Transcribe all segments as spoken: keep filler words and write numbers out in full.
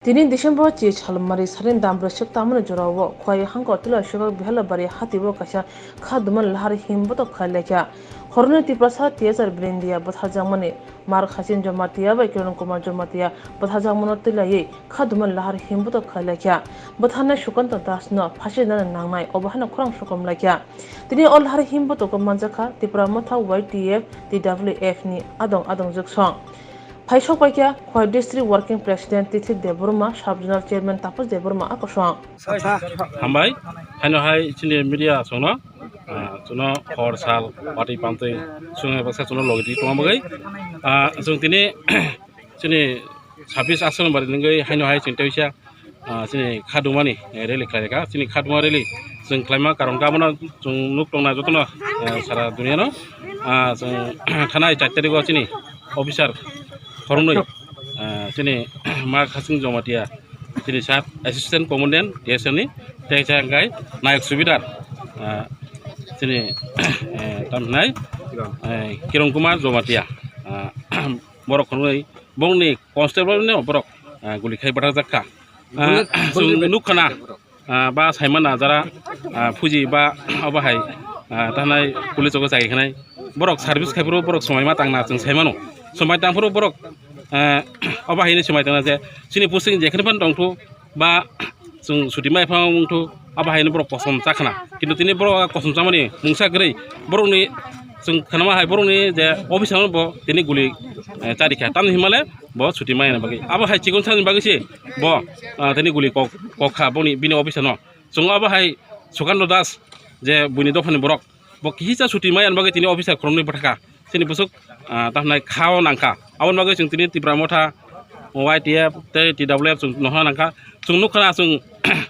Tini December chi salmari salni dam brwswk tamani jorao Khowai hangkor tila swkak Bihalabari hatio kaisa kha dumani lahar him botok khai laikha. Horoni Tiprasa T S R Brindia bwtharjakmani Mark Hasin Jamatia bai Kiran Kumar Jamatia bwtharjakmano twilaiwi kha dumani lahar him botok khai laikha. Bwtharnai Sukanto Das no phasi rwnani nangnai, obo haino khorang sokom laikha. Tini o lahar him botogo manjakha Tipra Motha Y T F, T W F ni adong adong jwksong. Phaisok paikha Khowai District Working President Tithi Debbarma, Sub Zonal Chairman Tapas Debbarma a kosong. Hambai, haino hai chini media songno, ah, chuno hor sal party pamtwi swngnai baksa chuno logi twi tongma bagwi. Ah, chwng tini chini sabis Aswk bari nungwi haino hai chwng teisa, ah, chini khadumani, eh, rally khlaikha. Chini khaduma rally chwng khlaima karon khe abono chwng nuk tongna jotono, eh, sara duniano, ah, chwng thanai char tarigo chini officer khoroknwi, ah, chini Mark Hasin Jamatia, chini sir assistant commandant T S F ni, tei chang kai nayok subidar, ah, chini, eh, tamhinai, eh, Kiran Kumar Jamatia, ah, borok khoroknwi bongni constable no borok, ah, guli khai bwthakjak kha. Ah, chwng nuk khna, ah, ba saimana jara, ah, phuji ba obo hai, ah, tanai police o chai khnai. Borok service khai phuru borok swmai ma tangna chwng sai mano. Swmai tang phuru borok, ah, obo hai ni swmai tangna je chini posting je khna phan tong thu ba chwng suti mai phang wng thu, abo hai ni borok kosom cha khna. Kintu tini borok kosom chamani mungsa kwrwi borokni chwng khnama hai borokni je officer no bo tini guli, eh, chari kha. Tamni himale bo suti mai na bagwi. Abo hai chikon sani bagwi se bo, ah, tini guli kok, kok kha boni bini officer no. Chwng abo hai Sukando Das je buini dophani borok. Bo kisa suti mai ani bagwi tini officer khoroknwi bwthakha. Chini bwswk, ah, tamhnai khao nangkha. Aboni bagwi chwng tini Tipra Motha, Y T F tei T W F chwng nohna nangkha. Chwng nukha na chwng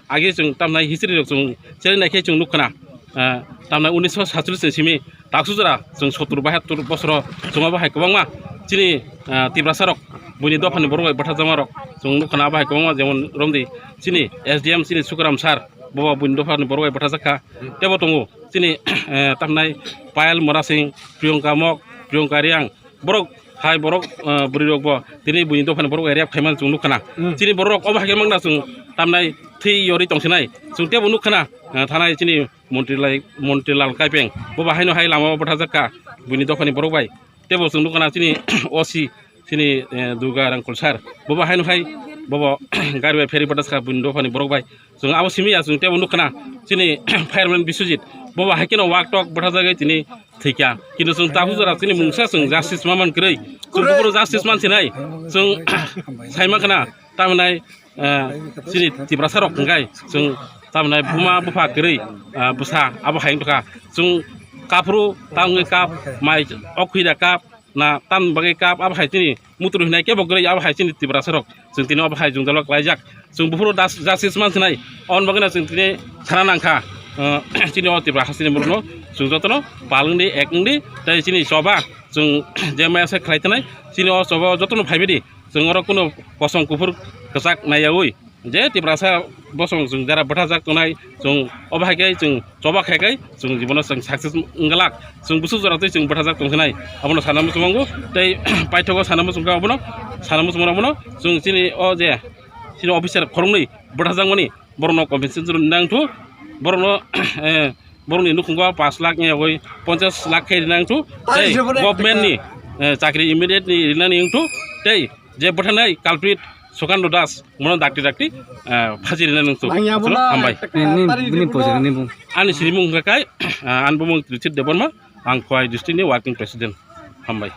agi chwng tamhnai history rok chwng cheri naikhe chwng nukha na. Ah, tamhnai unisho satcholish ni simi taksu jora chwng sottur bahattur bosoro chwng abo hai kwbangma chini, ah, Tiprasa rok buini dophani borok bai bwtharjakma rok chwng nukha na abo hai kwbangma jemon romdi chini S D M chini Sukaram sir bo buini dophani borok bai bwtharjak kha. Tebo tongo. Chini, eh, tamnai Payal Murasing, Priyanka Mok, Priyanka Riang, borok hai borok, eh, bwrwi rok bo tini buini dophani borok area khaimani chwng nukha na. Hmm. Chini borok obo hai khe mangna chwng tamnai thwi yorwi tongsinai. Chwng tebo nukha na, eh, thanai chini Montri Lai, Montri Lal Kaipeng. Bo ba haino hai lama o bwthajak kha buini dophani borok bai. Tebo chwng nukha na chini O C, chini, eh, Durga Rangkhol sir. Bo ba haino hai, bo bo gari bai pheri bwthajak kha buini dophani borok bai. Chwng abo simi ya, chwng tebo nukha na, chini fireman Biswajit, bo ba hai kheno wak tok bwthajagwi tini thwikha. Kintu chwng tabuk jora chini mungsa chwng justice ma man kwrwi. Chwng buphuru justice man sinai. Chwng sai mankha na, tamhinai, eh, chini Tiprasa rok hwnkhe chwng tamhinai buma bupha kwrwi, ah, bwsa abo hai wngkha. Chwng kaphuru tamni kap, mai okhwida kap, na tamni bagwi kap, abo hai chini mutur hinai kebo kwrwi, abo hai chini Tiprasa rok. Chwng tini abo hai jwngjalo klaijak. Chwng buphuru das-, justice man sinai. Aboni bagwino chwng tini khana nangkha. Uh, chini o Tipra hasteni borokno chwng jotono pal wngdi, ek wngdi, tei chini choba chwng je maya se khlai tongnai, chini o choba jotono phaibaidi. Chwng oro kunu kosom kuphur kwchak naiyaui. Je Tiprasa bosong chwng jara bwthajak tongnai, chwng obo hai khe chwng choba khai khai chwng jibono chwng success wngwlak. Chwng bwswk jora twi chwng bwthajak tongsinai. Abono sana muchungo tei paithago sana muchungkha abono, sana muchungmano abono chwng chini o je chini officer khoroknwi bwthajakmani borokno compensation rwna nangthu, borokno, eh, borokni nukhungo pash lakh ni yagwi ponchash lakh khe rwna nangthu tei government ni, eh, chakri immediate ni rwna nangthu tei je bwthanai culprit Sukando Das, mono dakti dakti, ah, phaji rina nung chuk. Ang ya bono hambai. Ni, ni, bini poisa ni bung. Ani siri mung hwnkha kai, ah, ani bumung Richard Debbarma, ang Khowai district ni working president. Hambai.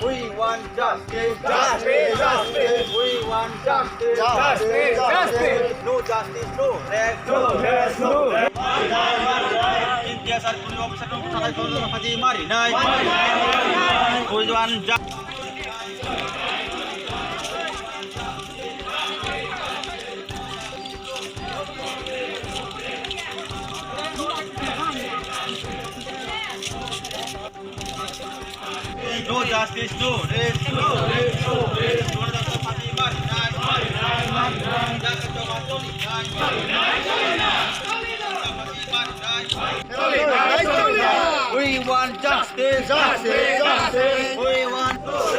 We want justice. Justice. Justice. We want justice. Justice. Justice. No justice, no rest. No rest, no rest. Imtiaz Arif Kuni officer no thakai khuldo phaji mari nai. We want justice. Justice, no rest, no rest, no rest. Ganatantra phathi mari nai, mari nai, mari nai. Justice, no rest, no rest. We want justice. Justice, justice. We want justice.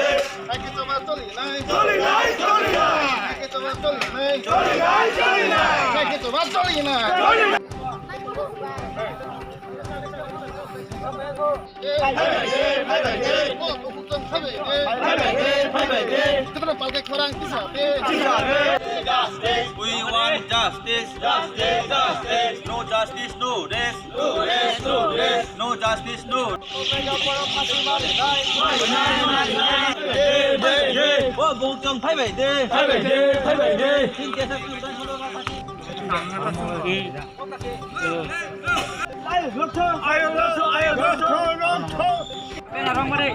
We want justice. Justice, justice. No justice, no rest. No rest, no rest. No justice, no. O bongchong phaibai de. Phaibai de, phaibai de. Bena rong mare,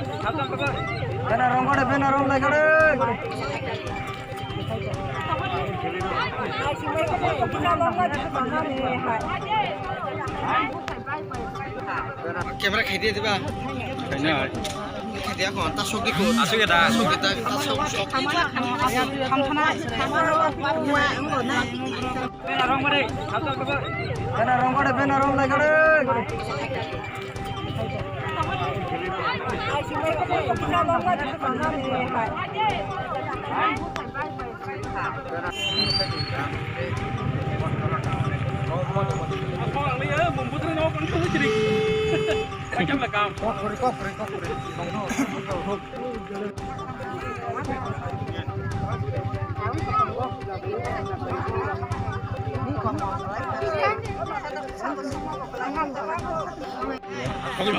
bena rong mare, bena rong lai gare. Camera khai dia diba? Khai na. Khai dia kon, ta sok di kon. Asuk ya da. Sok di ta, ta sok, sok. Bena rong mare, bena rong mare, bena rong lai gare.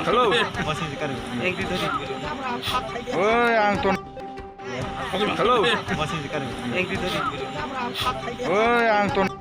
Hello. Oi, ang ton. Hello. Oi, ang ton.